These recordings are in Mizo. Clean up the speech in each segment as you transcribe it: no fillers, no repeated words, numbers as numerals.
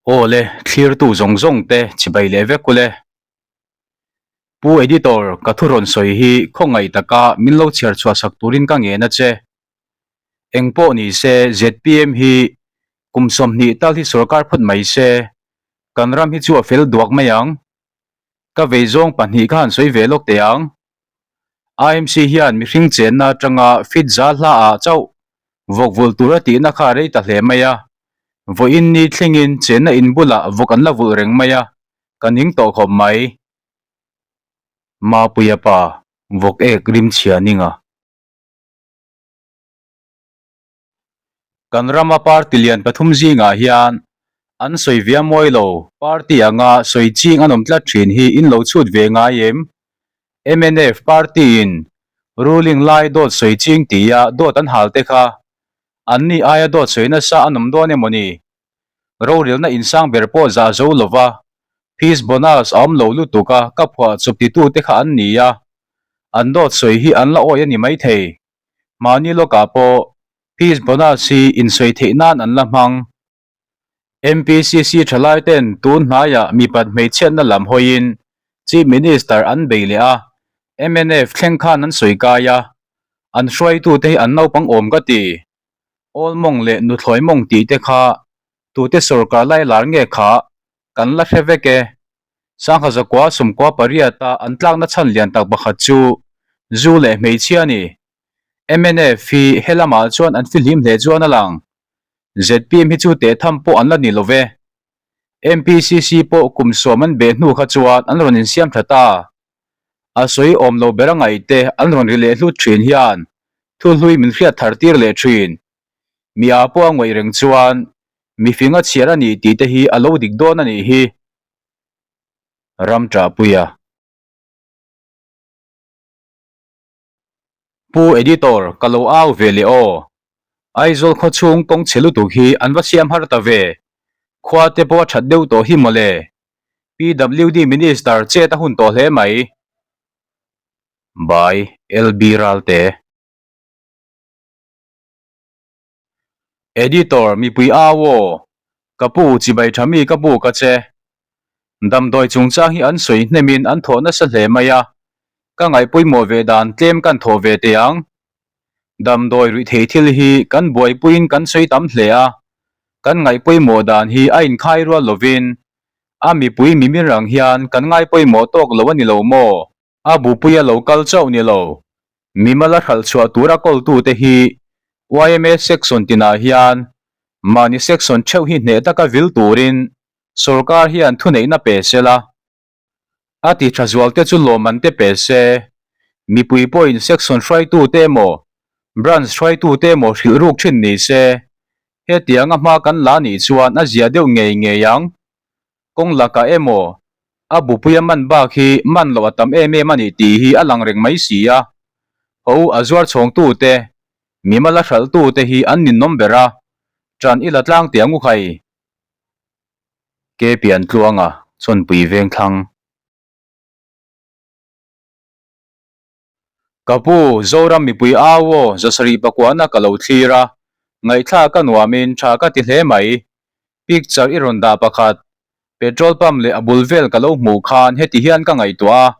Aw le, thlirtu zawng zawng te chibai leh vek ule. Pu Editor, ka thu rawn sawi hi khawngaih taka min lo chhiar chhuah sak turin ka ngen a che. Eng pawh ni se zpm hi kum 20 tal hi sorkar phawt mai se, kan ram hi chu a fel duak mai ang. Ka vei zawng pahnih kha han sawi ve lawk teh ang. IMC hian mihring chenna atanga fit za hla ah chauh vawk vulh tur a tihna kha a rei ta hle mai a. Vawiin ni thlengin chenna in bulah vawk an la vulh reng mai a, ka ning tawh khawp mai. Mapuia pa, vawk ek rim chhia ninga. Kan rama party lian pathum zingah hian an sawi via mawi lo, party anga sawi ching an awm tlat thin hi in lo chhut ve ngai em? Mnf party in ruling lai dawt sawi ching tia dawt an hal te kha anni aia dawt sawi nasa an awm dawn emaw ni? Rorelna insang ber pawh zah zo lova fees bonus a awm lo lutuk a ka phuah chawp titute kha an ni a, an dawt sawi hi an la awi a ni maithei. Mahni lawkah pawh fees bonus hi insawi theih nan an la hmang. MPCC thalai ten tun hnaiah mipat hmeichhiatna lam hawiin Chief Minister an bei leh a, mnf thleng khan an sawi kai a, an hruaitute hi an naupang awm ka ti. Awl mawng leh nuthlawi mawng tih te kha tute sorkar lai lar nge kha kan la hre vek e. Sangha zakua sumkua pariata an tlakna chhan lian tak pakhat chu zu leh hmeichhia a ni. Mnf hi he lamah chuan an fihlim hle chuan a lang. Zpm hi chu teh tham pawh an la ni lo ve. MPCC pawh kum sawm an beh hnu kha chuan an rawn insiam tha ta. A sawi awm lo ber a ngaihte an rawn ri leh hlut thin hian thu hlui min hriat thar tir leh thin. Mi a pawh a ngawih reng chuan mi fing a chhiar a ni tih te hi a lo dik dawn a nih hi. Ram ṭahpuia. Pu Editor, ka lo au ve leh aw. Aizawl khaw chhung kawng chhe lutuk hi an va siam har ta ve. Khua te pawh a that deuh tawh hi mawle. PWD Minister chet a hun tawh hle mai. By LB Ralte. Editor, Mipui au aw, ka pu chibai tha mi ka bu ka che. Damdawi chungchang hi an sawi hnemin an thawh nasa hle mai a, ka ngaih pawimawh ve dan tlem kan thawh ve teh ang. Damdawi ruih thei thil hi kan buaipuiin kan sawi tam hle a, kan ngaih pawimawh dan hi a inkhai rual lovin a mipui mimir ang hian kan ngai pawimawh tawk lo a ni lo maw? A bupuia lo kal chauh ni lo, mimala hralh chhuah tura kawltute hi yma section tinah hian mahni section theuh hi hneh taka vil turin sorkar hian thuneihna pe se la, a ti tha zualte chu lawmman te pe se, mipui pawhin section hruaitute emaw branch hruaitute emaw hrilh ruk thin ni se, hetianga hma kan la nih chuan a zia deuh ngei ngei ang. Kawng lakah emaw a bupuia man bak hi man loh a tam em em a ni tih hi a lang reng mai si a. Ho a zuar chhawngtute, mimal a hralhtute hi an ninawm ber a, ṭan i la tlang teh ang u khai. Ke pian tluanga chawnpui veng thlang. Ka pu, Zoram mipui au aw, zasarih pakuahna ka lo thlir a, ngaihthlak ka nuamin tha ka ti hle mai. Picture i rawn dah pakhat, petrol pump leh a bul vel ka lo hmuh khan heti hian ka ngaihtuah a,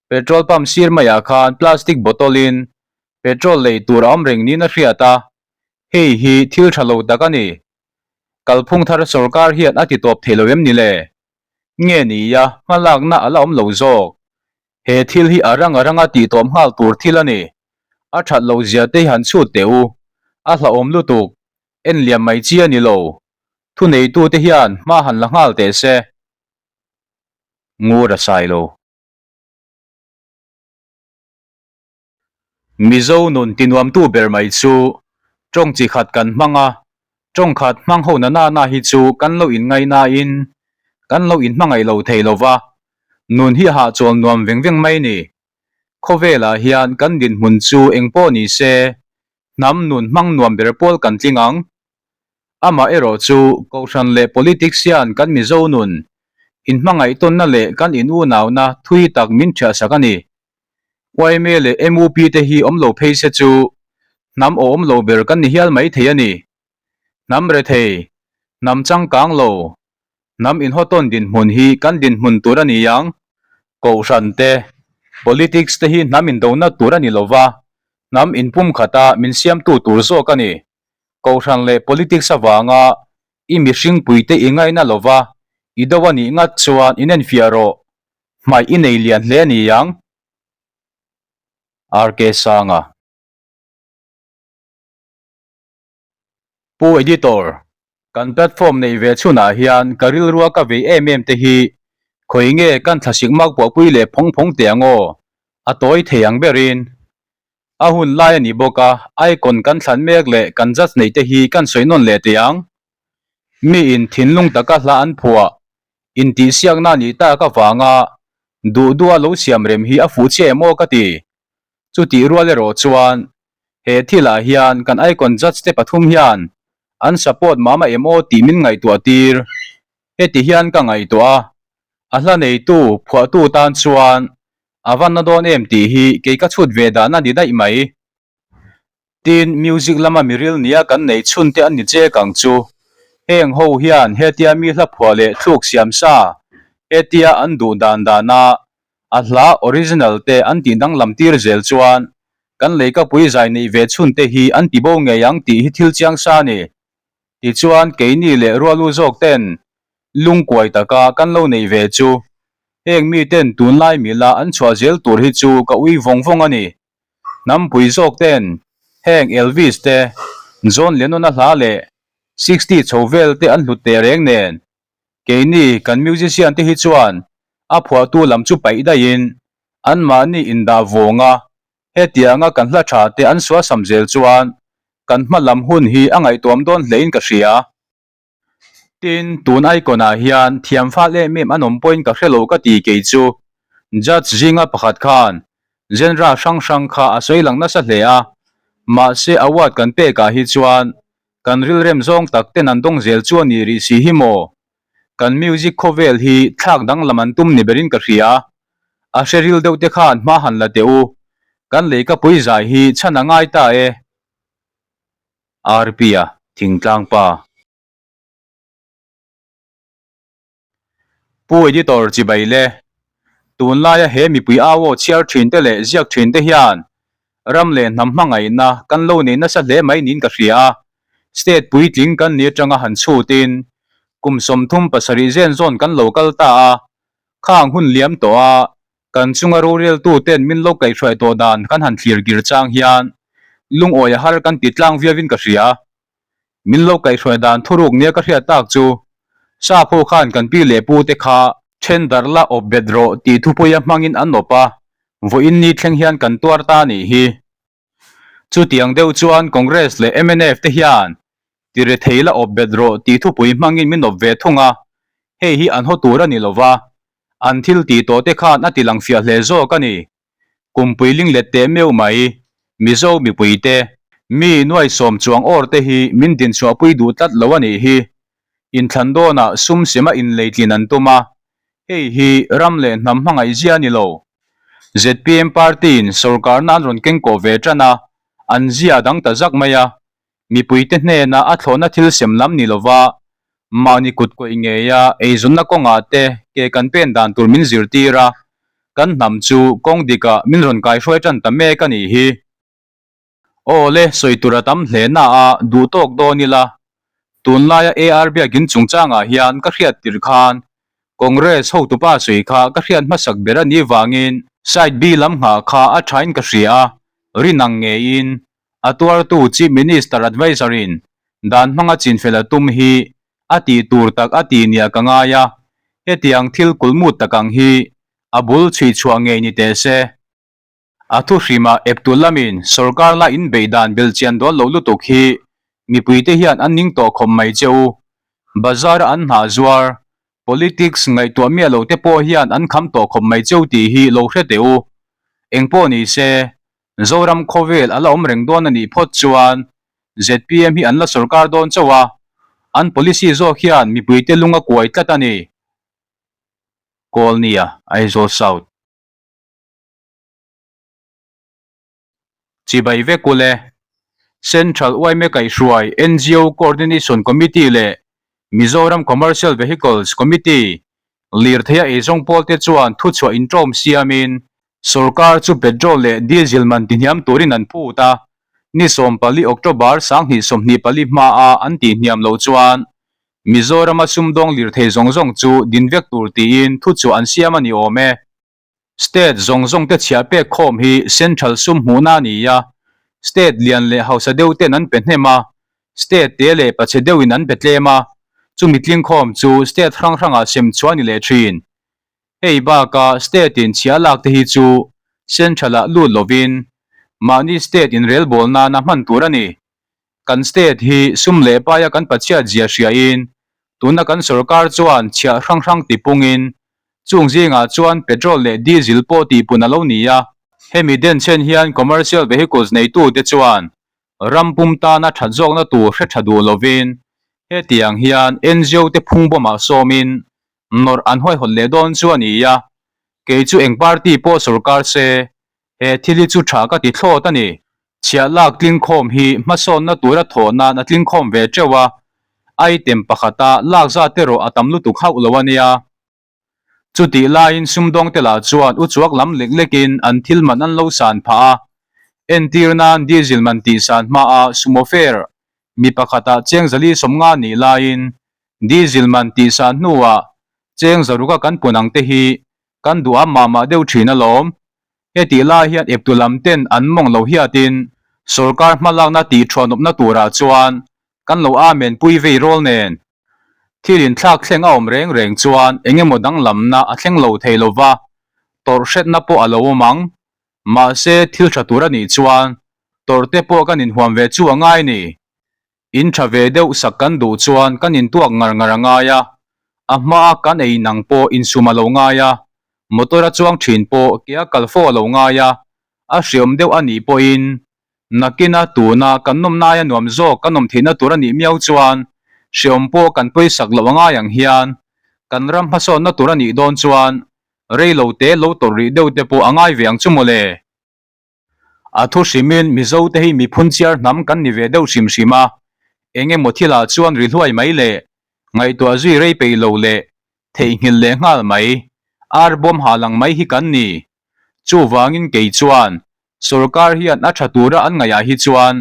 petrol pump sir maiah khan plastic bottle in petrol lei tur a awm reng niin a hriat a, hei hi thil tha lo tak a ni. Kalphung thar sorkar hian a ti tawp thei lo em ni le? Nge nia, hmalakna a la awm lo zawk. He thil hi a rang a ranga tih tawm nghal tur thil a ni. A that lo zia te hi han chhut teh u. A hlauhawm lutuk. En liam mai chi a ni lo. Thuneitute hian hma han la nghal teh se. Ngur a sai lo. Mizo nun tinuamtu ber mai chu tawng chi khat kan hmang a, tawng khat hmang ho na na na hi chu kan lo inngai nain kan lo inhmangaih lo thei lo va, nun hi a hahchawl nuam veng veng mai ni. Khawvelah hian kan dinhmun chu eng pawh ni se, hnam nun hmang nuam ber pawl kan tling ang. Amah erawh chu Kohhran leh politics hian kan Mizo nun inhmangaihtawnna leh kan in-unauna thui tak min ṭhiahsak a ni. Yma leh MUP te hi awm lo phei se chu hnam awm lo ber kan ni hial mai thei a ni. Hnam rethei, hnam changkang lo. Hnam inhawtawn dinhmun hi kan dinhmun tur a ni ang. Kohhran te, politics te hi hnam indona tur a ni lo va, hnam inpumkhata min siamtu tur zawk a ni. Kohhran leh politics avanga i mihringpuite i ngaina lo va, i do a nih ngat chuan inenfiah rawh. Hmaih i nei lian hle a ni ang. RK Sanga. Pu Editor, kan platform neih ve chhunah hian ka rilrua ka vei em em te hi khawi nge kan thlasik mak puahpui leh phawng phawng teh ang aw, a tawi thei ang berin. A hun lai a ni bawk a, icon kan thlan mek leh kan judge neih te hi kan sawi nawn leh teh ang. Miin thinlung taka hla an phuah, intihsiakna a nih tak avanga duh duha lo siam rem hi a fuh chiah em aw ka ti. Chutih rual erawh chuan he thilah hian kan icon judge te pathum hian an support mah mah em aw tih min ngaihtuah tir. Heti hian ka ngaihtuah a, a hla neitu, phuahtu tan chuan a va na dawn em tih hi kei ka chhut ve dan a ni daih mai. Tin, music lama miril nia kan nei chhun te an ni chek ang chu. Heng ho hian hetia mi hla phuah leh thluk siam sa, hetia an duh dan dana A hla original te an tih danglam tir zel chuan kan leikapui zai neih ve chhun te hi an ti bo ngei ang tih hi thil chiang sa a ni. Tichuan keini leh rualu zawk ten lungkuai taka kan lo neih ve chu heng miten tunlai mila an chhuah zel tur hi chu ka ui vawng vawng a ni. Hnampui zawk ten heng Elvis te, John Lennon-a hla leh 60 chho vel te an hlut teh reng nen Keini kan musician te hi chuan a phuahtu lam chu paih daihin anmahni indah vawng a, hetianga kan hla tha te an suasam zel chuan kan hma lam hun hi a ngaihtuam dawn hlein ka hria. Tin, tun icon ah hian thiam fal em em an awm pawhin ka hre lo ka ti kei chu. Judge zinga pakhat khan genre hrang hrang kha a sawi lang nasa hle a, mahse award kan pekah hi chuan Kan rilrem zawng tak ten an dawng zel chu a nih rih si hi maw? Kan music khawvel hi thlak danglam an tum ni berin ka hria. A hre ril deuh te khan hma han la teh u. Kan leikapui zai hi chhan a ngai ta e. RP-a Thingtlang Pa. Pu Editor Chibai le, tunlaia he mipui au aw chhiar thin te leh ziak thin te hian ram leh hnam hmangaihna kan lo nei nasa hle mai niin ka hria a, state puitling kan ni atanga han chhutin kum 37 zen zawn kan lo kal ta a, khang hun liam tawh a kan chunga roreltu ten min lo kaihhruai tawh dan kan han thlir kir chang hian lungawi a har kan ti tlang viauin ka hria. Min lo kaihhruai dan thuruk nia ka hriat tak chu Sap ho khan kan pi leh pu te kha then dar la awp bet rawh tih thupuia hmangin an awp a, vawiin ni thleng hian kan tuar ta nih hi. Chutiang deuh chuan Congress leh mnf te hian ti rethei la awp bet rawh tih thupui hmangin min awp ve thung a, hei hi an haw tur a ni lova, an thil tih tawh te khan a ti lang fiah hle zawk a ni. Kumpui ling let teh meuh mai, Mizo mipuite, mi nuai sawm chuang awr te hi min dinchhuahpui duh tlat lo a nih hi. Inthlan dawnah sum sema inleitlin an tum a, hei hi ram leh hnam hmangaihzia a ni lo. Zpm party-in sorkarna an rawn kengkawh ve tan a, an zia dang ta zak mai a, Mipuite hnena a thlawhna thil sem lam ni lova mahni kut kawih ngeia eizawnna kawngah te ke kan pen dan tur min zirtir a, kan hnam chu kawng dikah min rawn kaihruai tan ta mek a nih hi. Aw le, sawi tur a tam hle na a, duh tawk dawn ila. Tunlaia AR biakin chungchangah hian ka hriat tirh khan Congress hotupa sawi kha ka hriat hmasak ber a nih vangin Side B lam nghah kha a thain ka hria a, rinang ngeiin A tuartu Chief Minister Adviser-in dan hmanga chinfel a tum hi a tih tur tak a ti nia ka ngai a, hetiang thil kulmut tak ang hi a bul chhui chhuah ngei ni teh se. A thu hrimah eptu lamin sorkar la inbeih dan belhchian dawn lo lutuk hi mipuite hian an ning tawh khawp mai che u. Bazar-a an hna zuar, politics ngaihtuah miah lo te pawh hian an kham tawh khawp mai che u tih hi lo hre teh u. Engpawh ni se, Zoram khawvel a la awm reng dawn a nih phawt chuan zpm hi an la sorkar dawn chauh a, an policy zawk hian mipuite lung a kuai tlat a ni. Kawlnia, Aizawl South. Chibai vek ule. Central yma kaihhruai ngo Coordination Committee leh. Mizoram Commercial Vehicles Committee lirtheia eizawng pawlte chuan thuchhuah inṭawm siamin sorkar chu petrol leh diesel man tihniam turin an phut a, ni 14 October 2024 hmaa an tihniam loh chuan Mizorama sumdawng lirthei zawng zawng chu din vek tur tiin thuchhuah an siam a ni awm e. State zawng zawng te chhiah pek khawm hi Central sum hmuhna a ni a, State lian leh hausa deuh ten an pe hnem a, State te leh pachhe deuhin an pe tlem a, chumi tlingkhawm chu State hrang hrangah sem chhuah a ni leh thin. Hei bakah State in chhiah lak te hi chu Central ah lut lovin mahni State inrelbawl nana hman tur a ni. Kan state hi sum leh paia kan pachhiat zia hriain tuna kan sorkar chuan chhiah hrang hrang tipungin chung zingah chuan petrol leh diesel pawh tihpun a lo ni a. Hemi denchhen hian commercial vehicles neitute chuan ram pum tana that zawkna tur hre tha duh lovin hetiang hian NGO te phungbawmah sawmin nawrh an huaihawt leh dawn chu a ni a. Kei chu eng party pawh sorkar se He thil hi chu tha ka ti thlawt a ni. Chhiah lak tlingkhawm hi hmasawnna tura thawh nan a tlingkhawm ve teuh a, item pakhata lak zat erawh a tam lutuk hauh lo a nia. Chutih laiin sumdawngte lah chuan uchuak lam lek lekin an thil man an lo san phah a, entir nan diesel man tihsan hmaa sumo fare mi pakhatah cheng zali 50 nih laiin diesel man tihsan hnuah cheng zaruka kan pun ang te hi Kan duh a mah mah deuh thin alawm. Hetih lai hian eptu lam ten an mawng lo hiatin sorkar hmalakna tih thuanawpna turah chuan kan lo amen pui vei rawl nen. Thil inthlak thleng a awm reng reng chuan eng emaw danglamna a thleng lo thei lo va, tawrh hretna pawh a lo awm ang. Mahse thil tha tur a nih chuan tawrh te pawh kan inhuam ve chu a ngai ni. In tha ve deuh sak kan duh chuan kan intuak ngar ngar a ngai a, a hmaa kan ei nang pawh insum a lo ngai a, motor a chuang thin pawh ke a kal fo a lo ngai a, a hriawm deuh a nih pawhin nakina tuna kan nawmna aia nuam zawk kan awm theihna tur a nih miau chuan hriawm pawh kan pawisak loh a ngai ang hian kan ram hmasawnna tur a nih dawn chuan rei lo te lo tawrh rih deuh te pawh a ngai ve ang chu mawle. A thu hrimin Mizote hi miphun chiar hnam kan ni ve deuh hrim hrim a, eng emaw thilah chuan ri hluai mai leh ngaihtuah zui rei peih lo leh theihnghilh leh nghal mai, ar bawm ha lang mai hi kan ni. Chuvangin kei chuan sorkar hian a tha tura an ngaihah hi chuan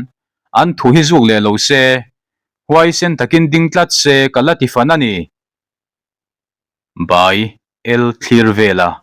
an thu hi zuk leh lo se, huaisen takin ding tlat se ka la ti fan a ni. By L Thlir Vela.